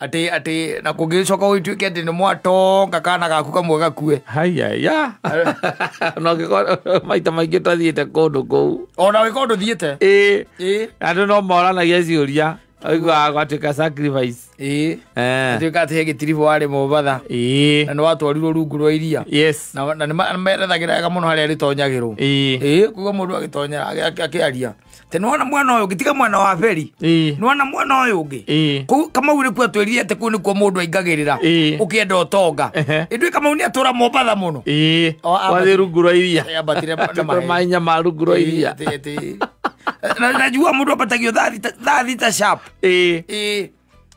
Atĩ atĩ na kũngĩcoka gũgĩtuĩke atĩ nĩ mwatonga kana gaku kamwe gakue. Haya ya. No gĩkorwo maita maingĩ twathiĩte kũndũ kũu. Ona wĩkorwo ndũthiĩte. Ĩĩ. Ĩĩ. Andũ no moranagia ciũria. Ũiguaga gwatuĩka sacrifice. Ĩĩ. Eh. Atuĩka atĩ he gĩtiribũ warĩ Mombatha. Ĩĩ. Na nĩ watwarirwo rungu rwa iria. Yes. Na nĩ merethagĩra wega mũno harĩa rĩtonyagĩrwo. Ĩĩ. Ĩĩ, kuga mũndũ agĩtonyera akĩaria. Atĩ nĩwona mwena ũyũ ũngĩ, tiga mwena wa beri. Ĩĩ. Nĩwona mwena ũyũ ũngĩ. Ĩĩ. Kũu Kamau nĩkuo atwĩrire atĩ kũu nĩkuo mũndũ aingagĩrĩra. Ĩĩ. Ũkĩenda ũtonga. Ehe. Ĩndĩ Kamau nĩ atũra Mombatha mũno. Ĩĩ. O, Wathiĩ rungu rwa iria. Ambatire na maĩ. Mahinya ma rungu rwa iria. Ĩĩ, ĩĩ. Na najua mũndũ ambatagio 6:00 sharp. Ĩĩ. Ĩĩ.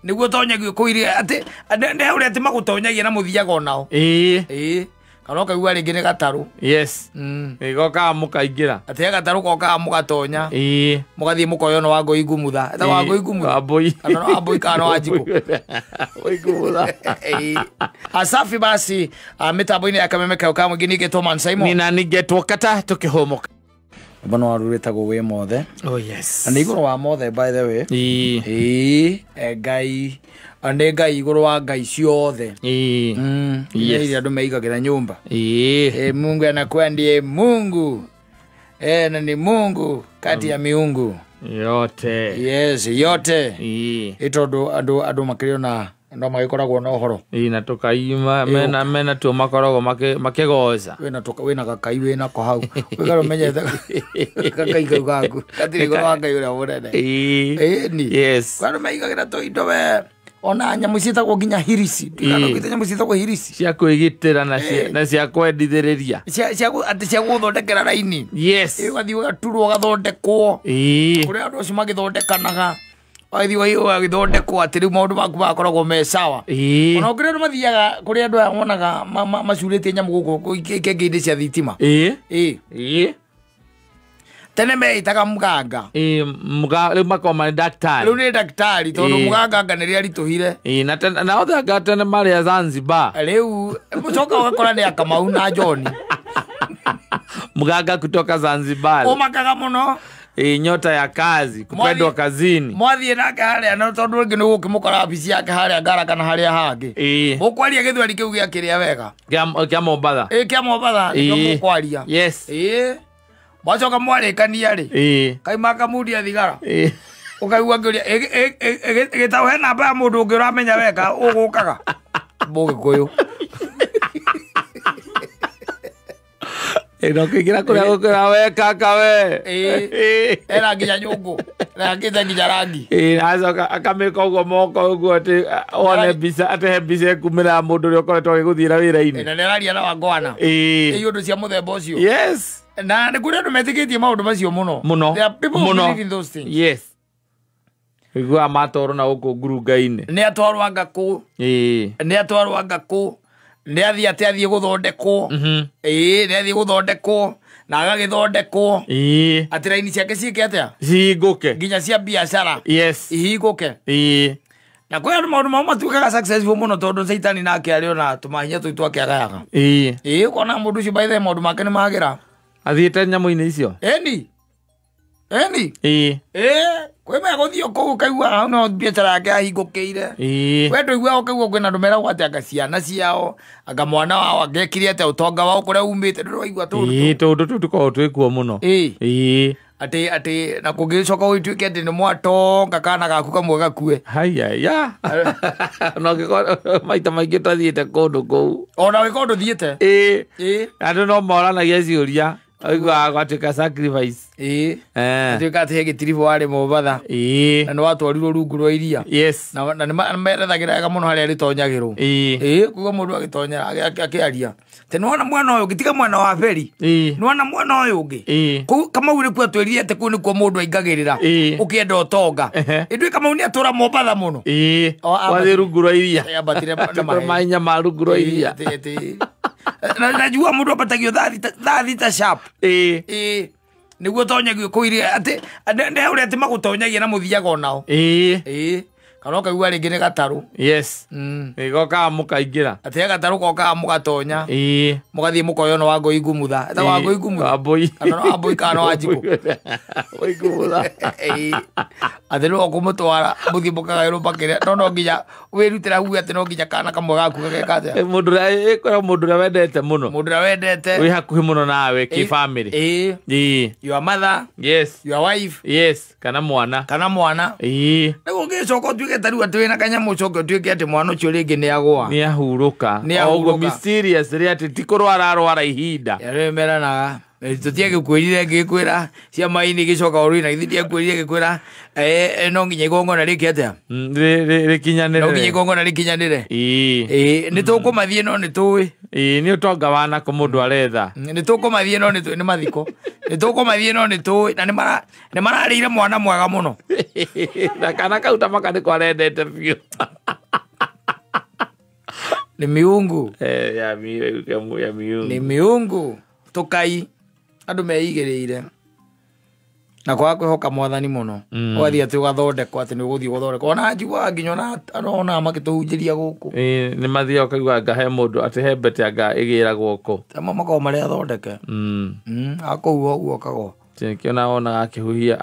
Nĩguo ũtonyagio kũu iria atĩ nĩ ũrĩa atĩ magũtonyagia na mũthiaga onao. Ĩĩ. Ĩĩ. Kana ũkaigua rĩngĩ nĩ gatarũ. Yes. Ĩgokaga mũkaingĩra. Atĩ he gatarũ kokaga mũgatonya. Ĩĩ. Mũgathiĩ mũkoywo no Wangũi Ngumutha. Etagwo Wangũi Ngumutha. Wambũi. Kana no Wambũi kana no Wanjikũ. Wambũi Ngumutha. Ĩĩ. Asafi basi mĩtambo-inĩ ya Kameme Kayũ ka Mũingĩ ningĩ Thomas Simon. Nina ningetwo kata tũkĩhũmũka. Mbona waru wĩtagwo wĩ mothe. Oh yes. Na nĩ igũrũ wa mothe by the way. Ĩĩ. Ĩĩ, Ngai nĩ Ngai igũrũ wa ngai ciothe. Ĩĩ. Yes. Iria andũ meigagĩra nyũmba. Ĩĩ. Mungu anakuwa ndiye Mungu. Na ni Mungu kati ya miungu. Yote. Yes, yote. Ĩĩ. Ĩ tondũ andũ makĩrĩ ona no magĩkoragwo na ũhoro. Ĩĩ na tũkaima mena tuo makoragwo makĩgoca. Wĩna gakai wĩnako hau. Wĩkara ũmenyete gakai kau gaku. Gatirĩ igũrũ wa Ngai ũrĩa mũnene. Ĩĩ. Ĩni. Yes. Andũ meigagĩra tũindo we. Ona nyamũ ciĩtagwo nginya hirisi. Ndikana nyamũ ciĩtagwo hirisi. Cia kwĩgitĩra na cia kwendithĩrĩria. Cia atĩ cia gũthondekera raini. Yes. Ĩĩ ũgathiĩ ũgaturwo ũgathondekwo. Ĩĩ. Kũrĩa andũ acio magĩthondekanaga. Ũgathiĩ ũgagĩthondekwo atĩ rĩu maũndũ maku magakoragwo me sawa. Ĩĩ. Ona kũrĩ andũ mathiaga kũrĩ andũ aya wonaga macurĩtie nyamũ gũkũ ikenge-inĩ cia thitima. Ĩĩ. Ĩĩ. Ĩĩ. Tene meĩtaga mganga. Ĩĩ, rĩu makoragwo marĩ daktari. Rĩu nĩ daktari tondũ Ĩĩ. mũganga anga nĩrĩa aritũhire. Ĩĩ, na othe anga tene marĩ a Zanzibar. Rĩu mũcoka ũgakora nĩ Akamau na John. Mganga kutoka Zanzibar. Ũmakaga mũno. Ĩĩ, nyota ya kazi, kupendwa kazini. Mwathiĩ nake harĩa na tondũ rĩngĩ nĩ ũgũkĩmũkora wabici yake harĩa Ngara kana harĩa hangĩ. Ĩĩ. Mũkwaria gĩthweri kĩu gĩa kĩrĩa wega. Kĩa Mombatha. Ĩĩ, kĩa Mombatha nĩkĩo Ĩĩ. mũkwaria. Yes. Ĩĩ. Mwacoka mwarĩkania rĩ. Ĩĩ. Kaima kamundia thigara. Ĩĩ. Ũkaigua ngĩũria, gĩtaũ he namba ya mũndũ ũngĩ ũramenya wega ũgũkaga. Mũgĩkũyũ. Ĩno kĩingĩra kũrĩa gũkĩra we kaka we. Ĩĩ. Ena nginya nyũngũ. Na akĩte nginya rangi. Ĩĩ, acoka akamĩka ũguo moko ũguo atĩ one mbica, atĩ he mbica ĩkumĩra ya mũndũ ũrĩa ũkoretwo agĩgũthiĩra wĩra-inĩ. Na nĩararia na Wangwana. Ĩĩ. Ĩĩ, ũndũ cia mũthemba ũcio. Yes. Na nĩ kũrĩ andũ metĩkĩtie maũndũ macio mũno. Mũno. There are people who Mũno. believe in those things. Yes. Iguaga matwarwo na gũkũ ngurunga-inĩ. Nĩ atwarwo anga kũ. Ĩĩ. Nĩ atwarwo anga kũ. Nĩ athiĩ atĩ athiĩ gũthondekwo. Ĩĩ, nĩ athiĩ gũthondekwo. Na agagĩthondekwo. Ĩĩ. Atĩ raini ciake ciĩke atĩa? Cihingũke. Nginya cia biacara. Yes. Ihingũke. Ĩĩ. Na kwĩ andũ maũndũ mao matuĩkaga successful mũno tondũ Caitani nake arĩ ona tũmahinya tũu twake agayaga. Ĩĩ. Ĩĩ, ũkona mũndũ ũcio by the way maũndũ make nĩ magĩra. Athiĩte nyamũ-inĩ icio? Ĩni. Ĩni. Ĩĩ. Ĩĩ, kwĩ megũthiĩ kũu ũkaigua hau no biacara yake ahingũkĩire. Ĩĩ. We ndũiguaga ũkaigua kwĩna andũ meragwo atĩ anga ciana ciao, anga mwana wao angekire atĩa ũtonga wao kũrĩa umĩte, ndũrĩ waigua tũũndũ Ĩĩ, tũu. tũũndũ tũu tũkoragwo twĩkuo mũno. Ĩĩ. Ĩĩ. Atĩ atĩ na kũngĩcoka gũgĩtuĩke atĩ nĩ mwatonga kana gaku kamwe gakue. Haya ya. No gĩkorwo maita maingĩ twathiĩte kũndũ kũu. Ona wĩkorwo ndũthiĩte. Ĩĩ. Ĩĩ. Andũ no moranagia ciũria. Ũiguaga gwatuĩka sacrifice. Ĩĩ. Eh. Atuĩka atĩ he gĩtiribũ warĩ Mombatha. Ĩĩ. Na nĩ watwarirwo rungu rwa iria. Yes. Na nĩ merethagĩra wega mũno harĩa rĩtonyagĩrwo. Ĩĩ. Ĩĩ, kuga mũndũ agĩtonyera akĩaria. Atĩ nĩwona mwena ũyũ ũngĩ, tiga mwena wa beri. Ĩĩ. Nĩwona mwena ũyũ ũngĩ. Ĩĩ. Kũu Kamau nĩkuo atwĩrire atĩ kũu nĩkuo mũndũ aingagĩrĩra. Ĩĩ. Ũkĩenda ũtonga. Ehe. Ĩndĩ Kamau nĩ atũra Mombatha mũno. Ĩĩ. O, Wathiĩ rungu rwa iria. Ambatire na maĩ. Mahinya ma rungu rwa iria. Ĩĩ, ĩĩ. Na najua mũndũ ambatagio 6:00 sharp. Ĩĩ. Ĩĩ. Nĩguo ũtonyagio kũu iria atĩ nĩ ũrĩa atĩ magũtonyagia na mũthiaga onao. Ĩĩ. Ĩĩ. Kana ũkaigua rĩngĩ nĩ gatarũ. Yes. Nĩgokaga mũkaingĩra. Atĩ he gatarũ kokaga mũgatonya. Ĩĩ. Mũgathiĩ mũkoywo no Wangũi Ngumutha. Etagwo Wangũi Ngumutha. Wambũi. Kana no Wambũi kana no Wanjikũ. Wambũi Ngumutha. Ĩĩ. Atĩ nĩwe ũkũmũtwara mũthiĩ mũkagaĩrwo makĩria no nginya wĩrutĩra uge atĩ no nginya kana kamwe gaku gageka atĩa. Mũndũ ũrĩa ĩkorwo mũndũ ũrĩa wendete mũno. Mũndũ ũrĩa wendete. Wĩ hakuhĩ mũno nawe kĩ family. Ĩĩ. Ĩĩ. Your mother. Yes. Your wife. Yes. Kana mwana. Kana mwana. Ĩĩ. Rĩu ũngĩcoka ũtuĩke ta rĩu atĩ wĩna kanyamũ ũcoke ũtuĩke atĩ mwana ũcio rĩngĩ nĩ agũa. Nĩ ahurũka. Nĩ O ũguo ahurũka. mysterious rĩ atĩ ti kũrwara arwara ihinda. Rĩu meranaga tũtiagĩkwĩrire ngĩkwĩra ciama-inĩ gĩcoka ũrũi na githĩ ndiakwĩrire ngĩkwĩra no nginya igongona rĩke atĩa? Rĩkinyanĩre. No nginya igongona rĩkinyanĩre. Ĩĩ. Ĩĩ, nĩ tũkũmathiĩ no nĩ tũĩ. Ĩĩ, nĩ ũtonga wa nako mũndũ aretha. Nĩ tũkũmathiĩ no nĩ tũĩ nĩ mathiko. Nĩ tũkũmathiĩ no nĩ tũĩ na nĩ mararĩire mwana mwega mũno. Na kana kau ta maka nĩko arendete biũ. Nĩ miungu. Ya miungu. Nĩ miungu. Tũkai andũ meigĩrĩire na kwaga kwĩhoka mwathani mũno. Ũgathiĩ atĩ ũgathondekwo atĩ nĩ ũgũthiĩ gũthondekwo. Ona njiguaga nginya ona makĩtũhunjĩria gũkũ. Ĩĩ, nĩ mathiaga ũkaigua anga he mũndũ atĩ he mbete anga ĩgĩragwo kũ. Amwe makoragwo marĩ athondeke. Akũhuha ũguo akagwa. Nĩkĩo na wonaga akĩhuhia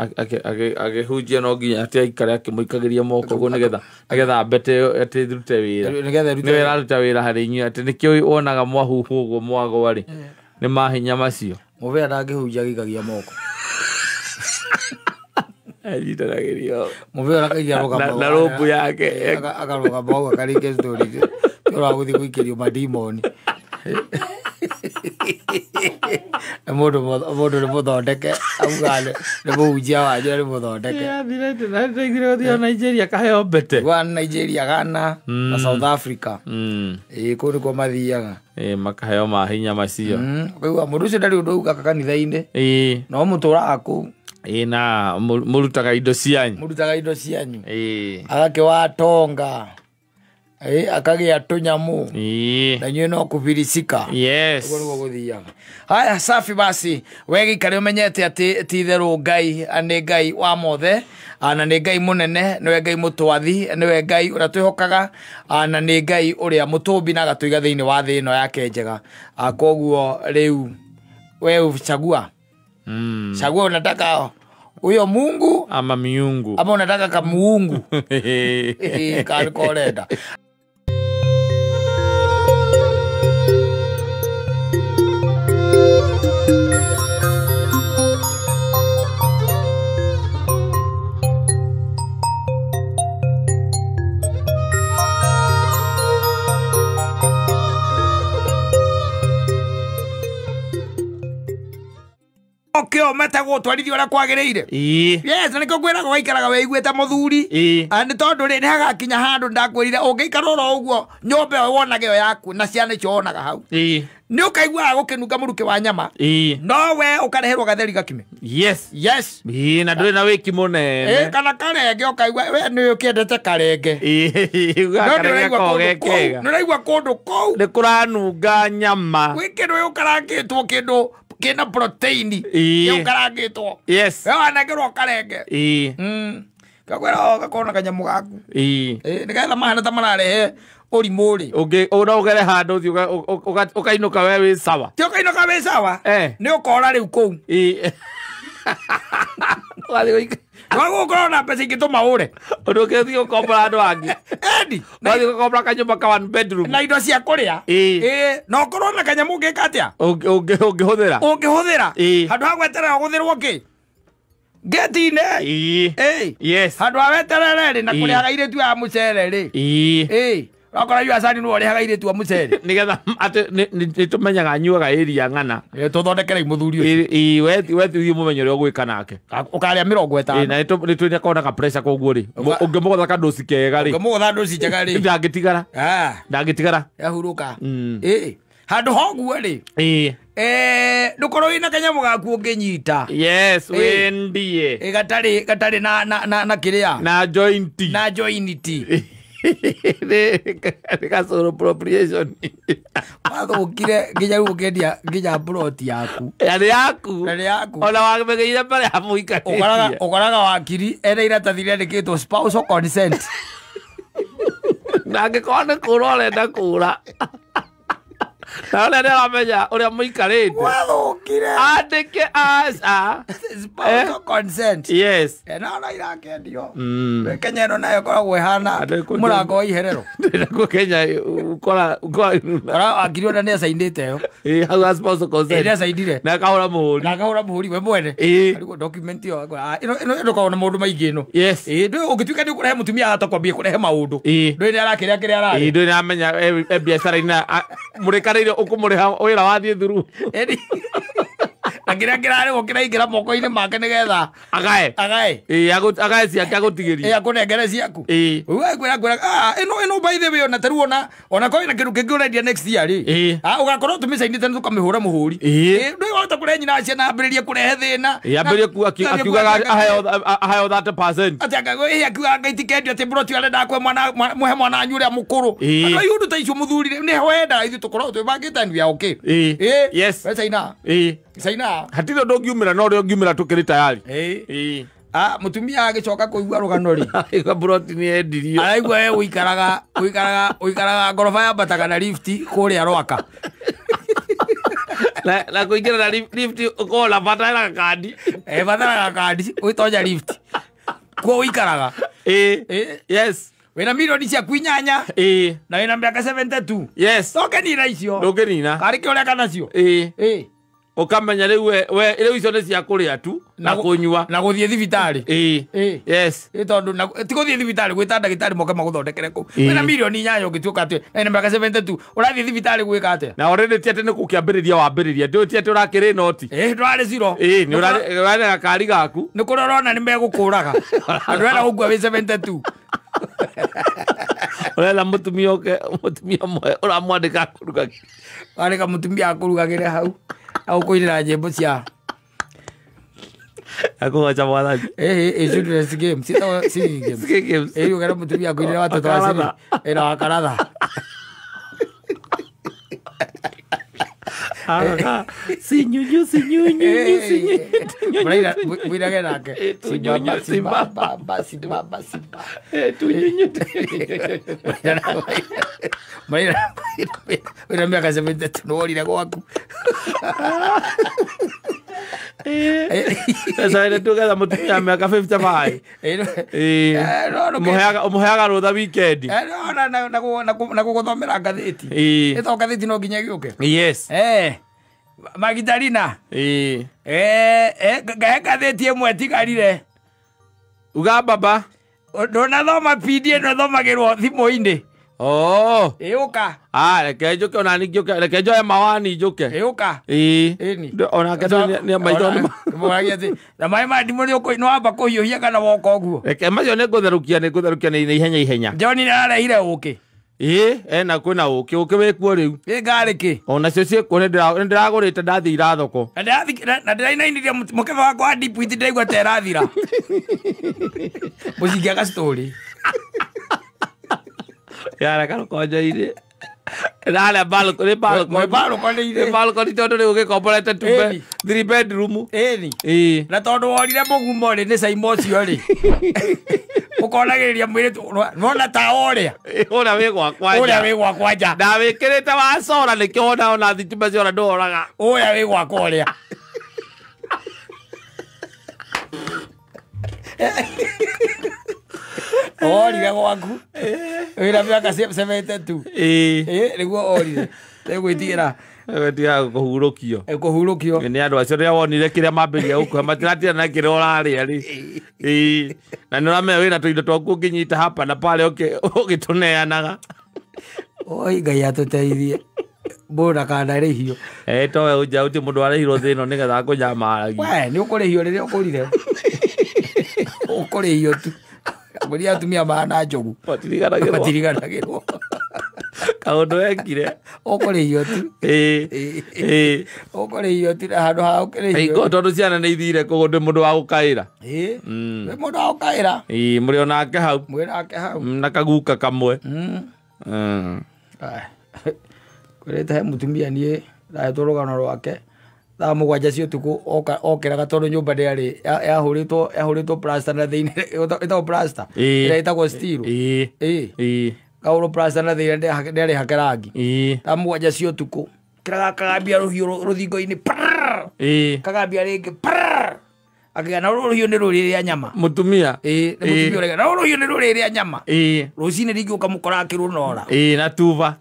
akĩhunjia no nginya atĩ aikare akĩmũikagĩria moko ũguo nĩgetha mbete ĩyo atĩ ĩrute wĩra. Nĩgetha ĩrute Nĩwe ĩraruta wĩra harĩ inyuĩ atĩ nĩkĩo wonaga mwahuhwo ũguo mwagwa rĩ. Nĩ mahinya macio. Mũbĩa ndangĩhunjia agĩikagia moko. Anyitanagĩrio. Mũbĩa ũrakagia rũgamo. Na rũmbu yake. Akarũgama ũguo akarĩkia story. Ũragũthiĩ gũikĩrio madimoni. Mũndũ nĩ mũthondeke. Auga nĩ mũhunjia wanyu nĩ mũthondeke. Ndaiguire gũthiĩ Nigeria kaheo mbete. Gwa Nigeria, Ghana na South Africa. Ĩĩ, kũu nĩkuo mathiaga. Ĩĩ, makaheo mahinya macio. Ũkaigua mũndũ ũcio ndarĩ ũndũ augaga kanitha-inĩ. Ĩĩ. No mũtũraga kũu. Ĩĩ, na mũrutaga indo cianyu. Mũrutaga indo cianyu. Ĩĩ. Agakĩwatonga. Ĩĩ, akagĩa tũnyamũ. Ĩĩ. Na inyuĩ no kũbiricika. Yes. Ũguo nĩguo gũthiaga. Haya, safi basi. We gĩikare ũmenyete atĩ ti itherũ Ngai nĩ Ngai wa mothe, na nĩ Ngai mũnene, nĩwe Ngai mũtwathi, nĩwe Ngai ũrĩa twĩhokaga, na nĩ Ngai ũrĩa mũtũmbi na agatũiga thĩinĩ wa thĩ ĩno yake njega. Koguo rĩu we uchagua. Chagua unataka huyo Mungu ama miungu ama unataka kamuungu. Kalkorenda. Okio metagwo twarithio ũrĩa kwagĩrĩire. Yes, na nĩkĩo ngwĩraga waikaraga wĩiguĩte mũthuri. Nĩ tondũ rĩ nĩ hagakinya handũ ndakwĩrire ũngĩikara oro ũguo nyũmba ĩyo wonaga ĩyo yaku na ciana icio wonaga hau. Nĩ ũkaiguaga gũkĩnunga mũrukĩ wa nyama. No we ũkareherwo gatheri gakime. Yes. Yes. Ĩĩ, na ndũrĩ na wĩki mũnene. Kana karenge ũkaigua we nĩ ũkĩendete karenge. Ĩĩ, nĩ ũraigua kũndũ kũu nĩ kũranunga nyama. Gwĩ kĩndũ gĩũkarangĩtwo kĩndũ kĩna proteini gĩũkarangĩtwo. Yes. We wanengerwo karenge. Ĩĩ. Kakwĩra gakorwo na kanyamũ gaku. Ĩĩ. Nĩgetha mahana ta mararehe ũrimũ rĩ. Ũngĩ no ũgere handũ ũthiĩ ũkainũka we wĩ sawa. Ti ũkainũka wĩ sawa? Nĩ ũkora rĩu kũu. Ĩĩ. Ũgathiĩ gũikara. Wagũkorwo na mbeca ingĩtũma ũre. Ũndũ ũngĩthiĩ gũkombora andũ angĩ. Endi. Ũgathiĩ gũkombora kanyũmba ka one bedroom. Na indo cia kũrĩa. Ĩĩ. Na ũkorwo na kanyamũ ũngĩka atĩa? Ũngĩhũthĩra. Ũngĩhũthĩra. Ĩĩ. Handũ ha gweterera ũgũthĩrwo kĩ? Ngeti-inĩ. Ĩĩ. Yes. Handũ ha weterere rĩ na kũrĩhaga airĩtu aya mũcere rĩ. Ĩĩ. Ĩĩ. Ũrakora yu acani nĩwe ũrĩhaga airĩtu a mũcere. Nĩgetha atĩ nĩ tũmenyaga nyuaga area ng'ana. Tũthondekerei mũthuri ũcio. Ĩĩ, we thiĩ mũmenye ũrĩa ũgwĩka nake. Ũkarĩa 50. Ĩĩ, na nĩ tũrĩ na pressure koguo rĩ. Ũngĩmũgũtha kandoci kega rĩ. Ũngĩmũgũtha ndoci njega rĩ. Ndangĩtigara. Ndangĩtigara. Yahurũka. Ĩĩ. Handũ ha ũguo rĩ. Ĩĩ. Ndũkorwo wĩna kanyamũ gaku ũngĩnyita. Yes, wendie. Gatarĩ na kĩrĩa. Na jointi. Na jointi. Nĩ ka appropriation. Wathũkire nginya rĩu ũkĩendia nginya plot yaku. Yarĩ yaku. Yarĩ yaku. Ona wamĩgĩire mbere ya mũikarĩtie. Ũkoraga wakiri ena iratathi rĩandĩkĩtwo spousal consent. Na angĩkorwo nĩ kũra ũrenda kũra na ũrĩa nĩaramenya ũrĩa mũikarĩte Gwathũkire. andĩke aca. Spousal consent. Yes. No no irakendio. Mm. Kenya ĩno nayo ĩkoragwo ĩhana Andũ kũ- mũrango wa iherero. Ndĩnakuo Kenya ukora ukora Ora akiri ona nĩ acainĩte ĩyo. ĩ hau ha spousal Ĩ consent nĩ acainire. na akahũra mũhũri. Na akahũra mũhũri we mwene. Ĩ. Arigwo document ĩyo akora, "Ah, ĩno ĩno ĩno na maũndũ maingĩ ĩno." Yes. Ĩ ndũĩ ũngĩtuĩka nĩ ũkũrehe mũtumia hata kwambia kũrehe maũndũ. Ĩ. Ndũĩ nĩ arakĩrĩa kĩrĩa Ĩ ararĩa. ndũĩ nĩamenya e biacara-inĩ mũrĩkanĩire ũkũmũrĩha wĩra wathiĩ thuru. Ĩni. Na kĩrĩa kĩrarĩhwo kĩraingĩra moko-inĩ make nĩgetha Agae. agae. Ĩ agae ciake agũtigĩrie. Ĩ akũnengere ciaku. Ĩ. Uga kwĩra kwĩra ah ĩno ĩno by the way ona tarĩu ona ona korwo ĩna kĩndũ kĩngĩ ũrendia next year rĩ. Ĩ. Ah ũgakorwo tũmĩcainĩte nĩ tũkamĩhũra mũhũri. Ĩ. Ĩ ndũĩ wahota kũrehe nyina wa ciana ambĩrĩrie kũrehe thĩna. Ĩ ambĩrĩrie akiugaga aheo 30%. Atĩ anga ĩ akiugaga ngai tikendio atĩ mburoti arenda kwe mwana mũhe mwana wanyu ũrĩa mũkũrũ. Ĩ. Andũ acio ũndũ ta icio mũthuri rĩ nĩ wendaga ithuĩ tũkorwo twĩbangĩte and we are okay. Ĩ. Ĩ. Yes. We caina. Ĩ. Caina. Hatirĩ ũndũ ũngiumĩra no ũrĩa ũngiumĩra tũkĩrĩ tayari. Ĩ. Ĩ. Ah mũtumia agĩcoka kũigua rũgano rĩ. Aigua mburoti nĩ yendirio. Araigua we ũikaraga ũikaraga ũikaraga ngoroba yambataga na lift kũrĩa Rwaka. Na kũingĩra na lift ũkorwo na bata na kandi. Eh bataraga kandi ũgĩtonya lift. Kuo ũikaraga. Ĩ. Ĩ. Yes. Wĩna milioni ciaku inyanya Ĩ. na wĩna mĩaka 72. Yes. Ndũngĩnina icio. Ndũngĩnina. Karĩ kĩ ũreka nacio? Ĩ. Ĩ. Ũkamenya rĩu we rĩu icio nĩ cia kũrĩa tu na kũnyua. Na gũthiĩ thibitarĩ. Ĩ. Ĩ. Yes. Ĩ tondũ ti gũthiĩ thibitarĩ gwĩta ndagĩtarĩ moke magũthondekere kũu. Ĩ. Wĩna milioni inyanya ũngĩtuĩka atĩ na wĩna mĩaka 72 ũrathiĩ thibitarĩ gwĩka atĩa? Na already ti atĩ nĩ gũkĩambĩrĩria wambĩrĩria ndũĩ ti atĩ ũrakĩrĩ noti. Ĩ ndwarĩ zero. Ĩ nĩ ũrarĩ na gakari gaku. Nĩ kũrĩa ũrona nĩ megũkũraga. Andũ arĩa gũkua wĩ 72. Ũretha mũtumia ũke mũtumia ũmwe ũramwandĩka akũrugagĩre. Warĩka mũtumia akũrugagĩre hau. Agũkũinĩra nyĩmbo cia Akũgoca mwathani. ĩ children's game ciĩtagwo singing games. Singing games. Ĩ ũkera mũtumia akũinĩre watoto wa Wakaratha. cini. Ĩ na wakaratha. Araka sinyunyu sinyunyu sinyunyu. Mũinage nake. Ĩ, tunyunyu, Simba simba simba simba. Ĩ, tunyunyu. Wĩna mĩaka 72 nĩworire gwaku. Sasa ile tugetha mũtumia wa mĩaka 55. Ĩ, Ĩ. no, no, Ũmũheaga rũtha weekend. no, na gũgũthomera ngathĩti. Ĩ. Ĩ to ngathĩti no nginya ĩgĩũke. Yes. Magdalena. Ĩ. Ngahe ngathĩti ĩmwe ĩtigarire. Uga baba. Ndũnathoma PD ĩno ĩthomagĩrwo thimũ-inĩ. Oh. Ĩũka. Ah, reke njũke ona niĩ njũke, reke njoe mawani njũke. Ĩũka. Ĩ. Ĩni. Onake nĩ maitho nĩ Mũragia atĩ na maĩ ma ndimũ nĩ wamba kũhiũhia kana woka ũguo. Reke macio nĩ ngũtherũkia nĩ ngũtherũkia na ihenya ihenya. John nĩ ararehire ũkĩ. Ĩ, ena kwĩna ũkĩ, ũkĩ wĩkuo rĩu. Ĩ ngarĩ kĩ? Onacio ciĩkuo nĩ ndĩragũrĩte ndathiĩ ira thoko. Na ndĩrainainirie mũkebe wakwa wa deep wheat ndĩraigua ta ĩrathira. Mũcingi aka story. Yara karũkonjo-inĩ. Ndarĩa balcony, balcony. Balcony-inĩ. Balcony tondũ rĩu ũgĩkomborete Ĩni. 3 bedroom. Ĩni. Ĩ. Na tondũ worire mũgumo rĩ nĩ caima ũcio rĩ. Ũkonagĩrĩria mwĩrĩ nona ta ũrĩa. Ũrĩa wĩ gwakwa nja. Ũrĩa wĩ gwakwa nja. Ndawĩkĩrĩte wa cora nĩkĩo wona ona thitima ciora ndũhoraga. Ũrĩa wĩ gwakwa ũrĩa. Orire gwaku. Wĩna mĩaka 72. Ĩ. Ĩ nĩguo orire. Nĩgwĩtigĩra. Tiga kũhurũkio. Kũhurũkio. Nĩ andũ acio rĩrĩa wonire kĩrĩa mambĩrĩria gũkũhe matiratigana na kĩrĩa ũrarĩa rĩ. Ĩ. Na nĩ ũramenya wĩna tũindo twaku ũngĩnyita hapa na pale ũgĩtũneanaga. Oi Ngai atũteithie. Mũndũ ndakanarĩhio. Towe ũnja ũti mũndũ arĩhirwo thĩ ĩno nĩgetha akũnyamaragie. We nĩ ũkũrĩhio rĩrĩa ũkũrire. Ũkũrĩhio tu. Ngũria atumia mahana njogu. Matiriganagĩrwo. Matiriganagĩrwo. Kaũndũ wekire. Ũkũrĩhio tu. Ĩ. Ĩ. Ũkũrĩhio tu na handũ ha ũkĩrĩhio. Hingo tondũ ciana nĩ ithire kũu ndĩ mũndũ wa gũkaĩra. Ĩ. Wĩ mũndũ wa gũkaĩra. Ĩ, mũrĩ onake hau. Mwĩ nake hau. Na kaguka kamwe. Kwĩrĩte he mũtumia niĩ ndahetwo rũgano rwake. Thaa mũgwanja cia ũtukũ okĩraga tondũ nyũmba ndĩarĩ yahũrĩtwo plaster na thĩinĩ ĩtagwo plaster. Ĩ. Ĩrĩa ĩtagwo steel. Ĩ. Ĩ. Ĩ. Kaũrũ plaster na thĩinĩ ndĩarĩ hake rangi. Thaa 7 cia ũtukũ. Kĩraga kagambia rũhiũ rũthingo-inĩ. Kagambia rĩngĩ. Akĩga na rũhiũ nĩ rũrĩrĩa nyama. Mũtumia. Nĩ mũtumia ũrega. Na rũhiũ nĩ rũrĩrĩa nyama. Rũcinĩ rĩngĩ ũkamũkora akĩrũnora. Na tuba.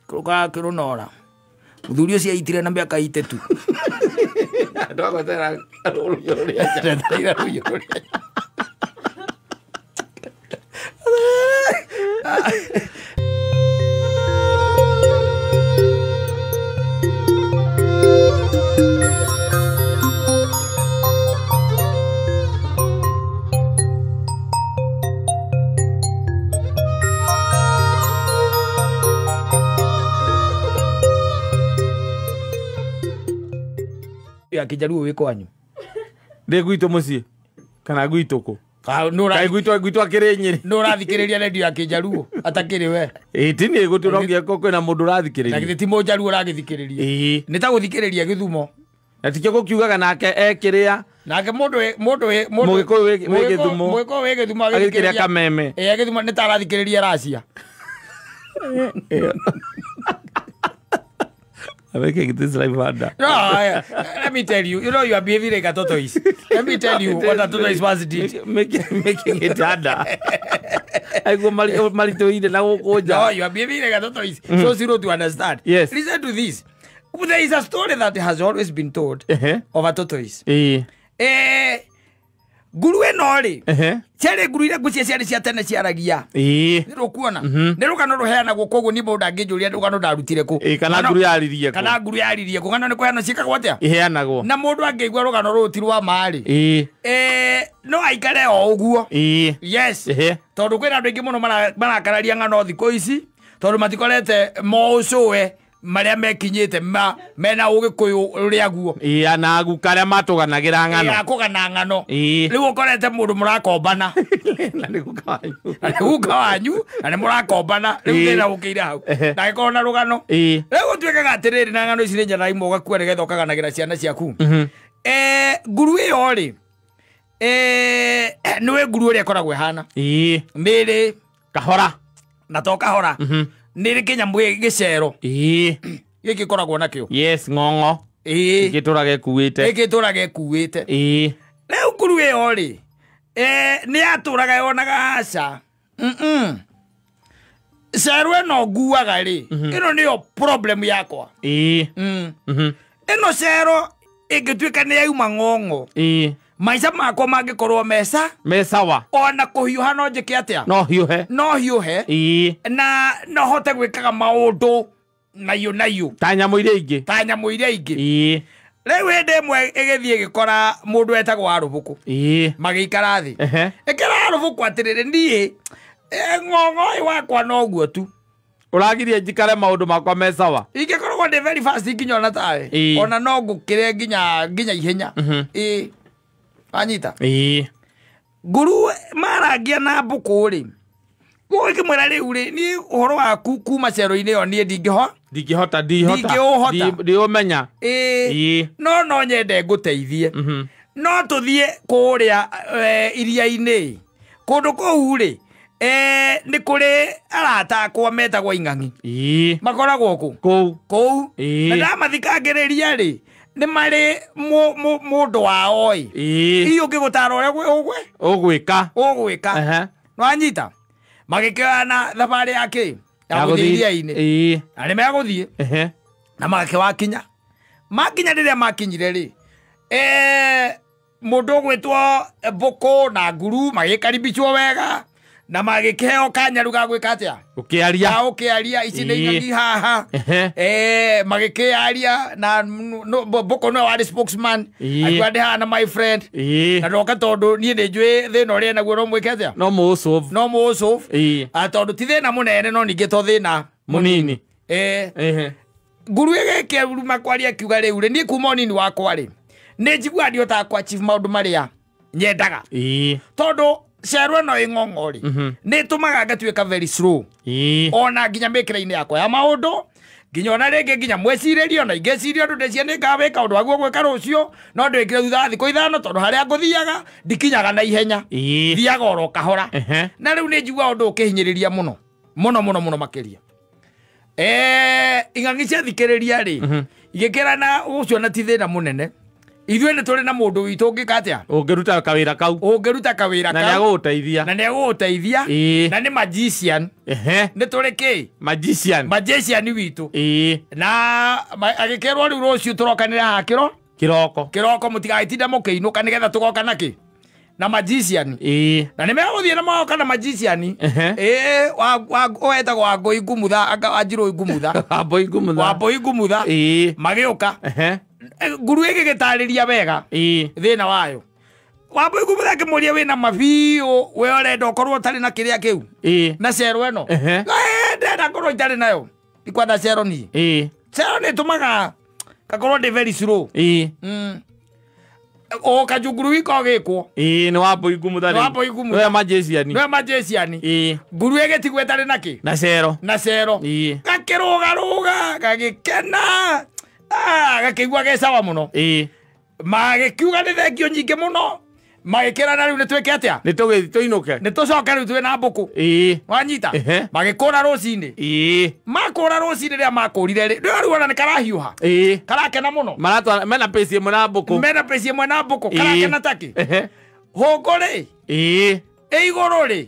Ũkora akĩrũnora. Mũthuri ũcio aitire na mĩaka 3. Ndwagwetera rũhiũ rũrĩa nyama. Rũhiũ rũrĩa nyama. Ya Kijaluo wĩ kwanyu? Ndĩ gwitũ mũciĩ kana gwitũ kũ? Kaĩ gwitũ akĩrĩ Nyĩrĩ. Nũ ũrathikĩrĩria redio ya Kijaluo atakĩrĩ we? Ti niĩ gũtũrongia kwĩna mũndũ ũrathikĩrĩria. Na githĩ ti Mũjaluo ũragĩthikĩrĩria? Nĩ ta gũthikĩrĩria Gĩthumo. Na tikĩo gũkiugaga nake ekĩrĩa. Nake mũndũ Mũgĩkũyũ wĩ Gĩthumo. Mũgĩkũyũ wĩ Gĩthumo agĩthikĩrĩria Kameme. Gĩthumo nĩ ta arathikĩrĩria Racia. I'm making this life harder. No, let me tell you. You know you are behaving like a tortoise. Let me tell you what a tortoise once did. Making it harder. I go marito na. No, you are behaving like a tortoise. So zero to understand. Yes. Listen to this. There is a story that has always been told of a tortoise. Nguru ĩno rĩ, ciarĩ nguru iria ngwĩciria ciarĩ cia tene ciaragia. Nĩ rũkuona? Nĩ rũgano rũheanagwo koguo niĩ mũndũ ndangĩnjũria rũgano ndarutire kũ. Kana nguru yaririe kũ. Kana nguru yaririe kũ. Ng'ano nĩ kũheanwo ciĩkagwo atĩa? Iheanagwo. Na mũndũ angĩigua rũgano rũrũ ti rwa ma rĩ, no aikare o ũguo. Yes. Tondũ kwĩna andũ aingĩ mũno marakararia ng'ano thikũ ici, tondũ matikorete moũcũwe marĩa mekinyĩte mena ũgĩkũyũ ũrĩa guo. Na aguka arĩa matũganagĩra ng'ano. Akũgana ng'ano. Rĩu ũkorete mũndũ mũrakombana. Na nĩ guka wanyu. Na nĩ guka wanyu, na nĩ mũrakombana. Rĩu thĩna ũkĩire hau. Na agĩkorwo na rũgano. Rĩu gũtuĩkaga atĩrĩrĩ, na ng'ano ici nĩ njega imwe ũgakua nĩgetha ũkaganagĩra ciana ciaku. Nguru ĩyo rĩ, nĩwe nguru ũrĩa ĩkoragwo ĩhana. Nĩrĩ kahora. Na to kahora. Nĩ kĩnyamũ gĩcero. Gĩkĩ gĩkoragwo nakĩo. Yes, ng'ong'o. Gĩtũraga ĩkuĩte. Gĩtũraga ĩkuĩte. Rĩu nguru ĩyo rĩ, nĩ yatũraga yonaga aca. Cero ĩno nguaga rĩ, ĩno nĩyo problem yakwa. Ĩno cero ĩngĩtuĩka nĩ yauma ng'ong'o. Maica makwa mangĩkorwo mesa. Mesawa. Ona kũhiũha no njĩke atĩa? No hiũhe. No hiũhe. Na no hote gwĩkaga maũndũ naiyũ naiyũ. Ta nyamũ iria ingĩ. Ta nyamũ iria ingĩ. Rĩu hĩndĩ ĩmwe ĩgĩthiĩ ĩgĩkora mũndũ wetagwo Arũbũkũ. Magĩikara thĩ. Ĩkĩra Arũbũkũ atĩrĩrĩ, niĩ ng'ong'o ũyũ wakwa noguo tu. Ũragiria njikare maũndũ makwa mesawa. Ingĩkoragwo ndĩ very fast nginya ona tawe. Ona no ngũkĩre nginya ihenya. Anyita. Nguru marangia na mbũkũ rĩ, gũgĩkĩmwĩra rĩu rĩ, niĩ ũhoro waku kuma cero-inĩ ĩyo niĩ ndingĩhota. Ndingĩhota, ndingĩhota. Ndiũmenya. No no nyende ngũteithie. No tũthiĩ kũrĩa iria-inĩ. Kũndũ kũu rĩ, nĩ kũrĩ arata akwa metagwo ing'ang'i. Makoragwo kũ? Kũu. Kũu. Na ndamathikangĩrĩria rĩ, nĩ marĩ mũndũ wao ĩ. Hihi ũngĩgũtara ũrĩa ũgwĩka. Ũgwĩka. Nĩwanyita? Magĩkĩoyana thabarĩ ya kĩ? Ya gũthiĩ iria-inĩ. Na nĩ megũthiĩ. Na magĩkĩwakinya. Makinya rĩrĩa makinyire rĩ, mũndũ ũgwĩtwo mbũkũ na nguru magĩkaribicwo wega. Na magĩkĩheo kanyaru ga gwĩka atĩa? Ũkĩaria. Ũkĩaria ici nĩ ing'ang'i haha. Magĩkĩaria na mbũkũ nĩwe warĩ spokesman. Akiuga ndĩ haha na my friend. Na ndoka tondũ niĩ nĩ njũĩ thĩna ũrĩa naguo no mwĩke atĩa? No mũũsolve. No mũũsolve. Tondũ ti thĩna mũnene no ningĩ to thĩna mũnini. Nguru ĩgĩkĩruma kwaria akiuga rĩu rĩ, niĩ kuma ũnini wakwa rĩ, nĩ njiguaga ndihotaga kũ achieve maũndũ marĩa nyendaga. Tondũ cero ĩno ĩ ng'ong'o rĩ, nĩ ĩtũmaga ngatuĩka very slow. Ona nginya mĩkĩre-inĩ yakwa ya maũndũ, nginya ona rĩngĩ nginya mwĩcirĩrie, ona ingĩciria ũndũ ndĩciria nĩ ngawĩka ũndũ waguo gwĩka rũciũ, no ndwĩkire thutha wa thikũ 5 tondũ harĩa ngũthiaga ndikinyaga na ihenya. Thiaga oro kahora. Na rĩu nĩ njiguaga ũndũ ũkĩhinyĩrĩria mũno. Mũno mũno mũno makĩria. Ing'ang'i ciathikĩrĩria rĩ, igĩkĩrana ũcio na ti thĩna mũnene. Ithuĩ nĩ tũrĩ na mũndũ witũ ũngĩka atĩa? Ũngĩruta kawĩra kau. Ũngĩruta kawĩra Na kau. nĩagũgũteithia. Na nĩagũgũteithia. Na nĩ magician. Nĩ tũrĩ kĩ? Magician. Magician witũ. Na agĩkĩrwo rĩu rũciũ tũrokanĩra haha kĩro? Kĩroko. Kĩroko mũtigagĩtinde mũkĩinũka nĩgetha tũgoka na kĩ? Na magician. Na nĩ megũthiĩ na magoka na magician. Wetagwo Wangũi Ngumutha, Wanjirũ Ngumutha. Wambũi Ngumutha. Wambũi Ngumutha. Magĩũka. Nguru ĩgĩgĩtarĩria wega thĩna wayo. Wambũi Ngumutha akĩmũria wĩna mabiũ, we ũrenda ũkorwo ũtarĩ na kĩrĩa kĩu. Na cero ĩno. Ndĩrenda ngorwo itarĩ nayo. Ndikwenda cero niĩ. Cero nĩ ĩtũmaga ngakorwo ndĩ very slow. O kajunguru wika ũgĩkwo. Nĩ Wambũi Ngumutha. Nĩ Wambũi Ngumutha. Nĩwe magician. Nĩwe magician. Nguru ĩgĩtigwo ĩtarĩ na kĩ? Na cero. Na cero. Gakĩrũgarũga, gagĩkena. Gakĩigua ge sawa mũno. Magĩkiuga nĩ thengio nyingĩ mũno. Magĩkĩrana rĩu nĩ twĩke atĩa? Nĩ tũgĩthiĩ tũinũke. Nĩ tũcoke rĩu twĩ na mbũkũ. Wanyita? Magĩkũra rũcinĩ. Makũra rũcinĩ rĩrĩa makũrire rĩ, rĩu ona nĩ karahiũha. Karakena mũno. Maratwara mena pace ĩmwe na mbũkũ. Mena pace ĩmwe na mbũkũ. Karakena takĩ? Hũngũ rĩ? Ĩ igũrũ rĩ?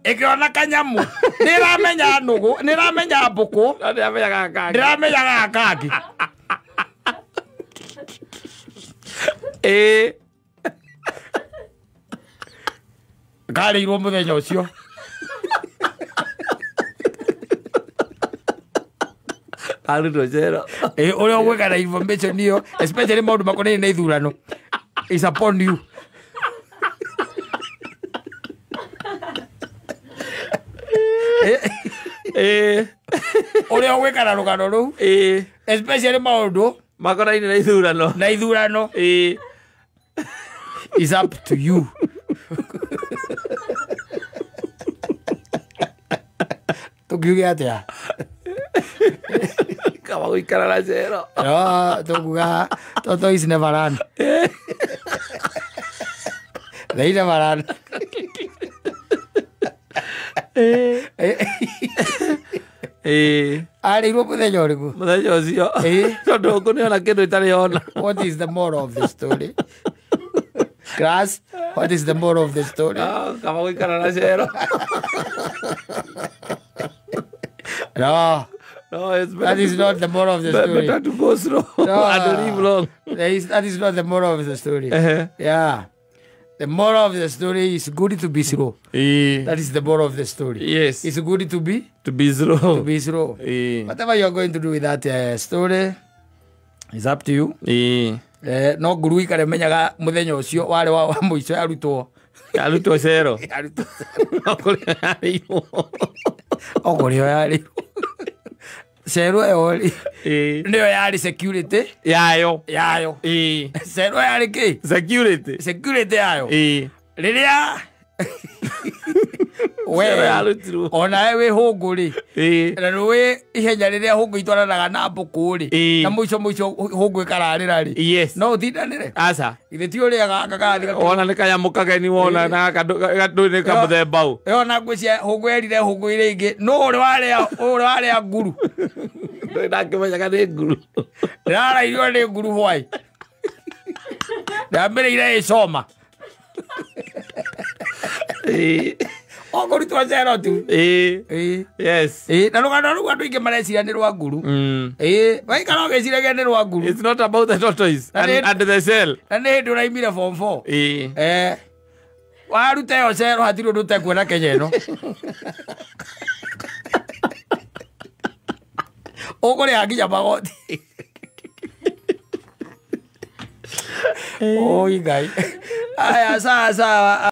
Ĩkĩona kanyamũ. Nĩramenya nũgũ, nĩramenya mbũkũ. Ndĩramenya gaka kangĩ. Ndĩramenya gaka kangĩ. Karĩirwo mũthenya ũcio. Karutwo cero. Ũrĩa ũgwĩka na information ĩyo, especially maũndũ makonainie na ithurano, is upon you. Ũrĩa ũgwĩka na rũgano rũu, especially maũndũ makonainie na ithurano. Na ithurano. Is up to you. Tũkiuge atĩa? Kaba gũikara na cero. No, tũkuga tortoise never run. They never run. Arĩirwo mũthenya ũrĩkũ? Mũthenya ũcio. Tondũ ngũ nĩona kĩndũ ĩtarĩ ona. What is the moral of the story? Class, what is the moral of the story? Kaba gũikara na cero. No. No, it's better. That is not the moral of the story. Better to go slow and live long. That is not the moral of the story. Yeah. The moral of the story is good to be slow. That is the moral of the story. Yes. It's good to be? To be slow. To be slow. Whatever you are going to do with that story is up to you. No nguru ikare menyaga muthenya ucio wari wa muico arutwo. Arutwo cero. Arutwo. No kũrĩa yarĩirwo. O kũrĩa yarĩirwo. Cero ĩyo rĩ, nĩyo yarĩ security yayo. Yayo. Cero yarĩ kĩ? Security. Security yayo. Rĩrĩa we yarutirwo. Onawe wĩ hũngũ rĩ, na nĩũĩ ihenya rĩrĩa hũngũ itwaranaga na mbũkũ rĩ, na mũico mũico hũngũ ĩkararĩra rĩ, Yes. No ũtindanĩre? Aca. Githĩ ti ũrĩa gaka karathiĩ Wona nĩ kanyamũ kageni wona na gakandũ nĩ kamũthemba ũ. Ĩyo na ngwĩciria hũngũ yerire hũngũ iria ingĩ, nũ ũrĩ warĩa, ũrĩ warĩa nguru? Ndũrĩ ndakĩmenyaga nĩ nguru. Ndĩrarairio nĩ nguru hwaĩ. Ndambĩrĩire ĩcoma. O kũrutwo cero tu. Yes. Na rũgano rũu andũ aingĩ mareciria nĩ rwa nguru. Waikara ũgĩciragia nĩ rwa nguru. It's not about the tortoise and the shell. Na nĩ hĩndĩ ũraimire form 4. Waruta ĩyo cero hatirĩ ũndũ ũtekuona Kenya ĩno. Ũkũrĩha nginya magoti. Oi Ngai. Aya, sawa sawa.